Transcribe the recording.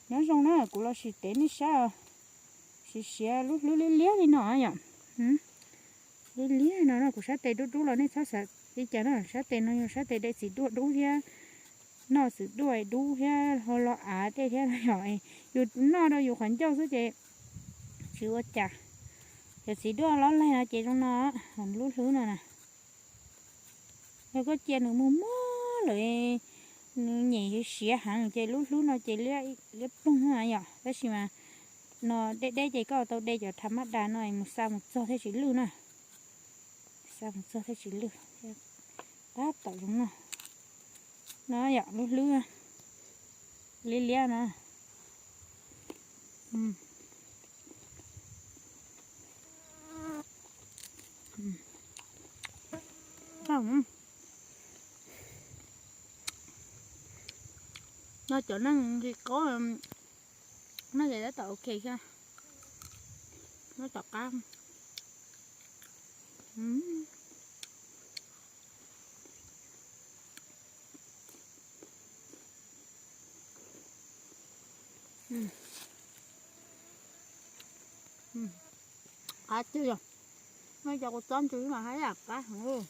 Nyob zoo na, kuv los sim teb nej saib, siav siav lub hlwb liab liab li no yom. Liab liab no no, kuv sab tes dub dub los nej txhob xav li cas na, sab tes no yog sab tes de txiv duaj dub thiab, noj txiv duaj dub thiab ho los av tej thiab yom. Yus noj rau yus qhov ncauj xwb ces tsis ua cas. Cov txiv duaj lob laig no ces zoo no, lub hlwb no na. Yog koj cia nws muag muag lawm, nws nyem siav heev ces lub hlwb no ces liab ploog na yom. Tab sis mas no deb deb ces koj tau de cov tha mab das no mus xa mus txog thiaj tsis lwj na. Xa mus txog thiaj tsis lwj. Tab tom zoo no. No yom, lub hlwb liab liab no. No cov neeg nqhis qaub, no ces tab tom ok thiab, tab tom qab. Qab tiag yog, no cov kuv txob ntsis mas haj yam qab heev.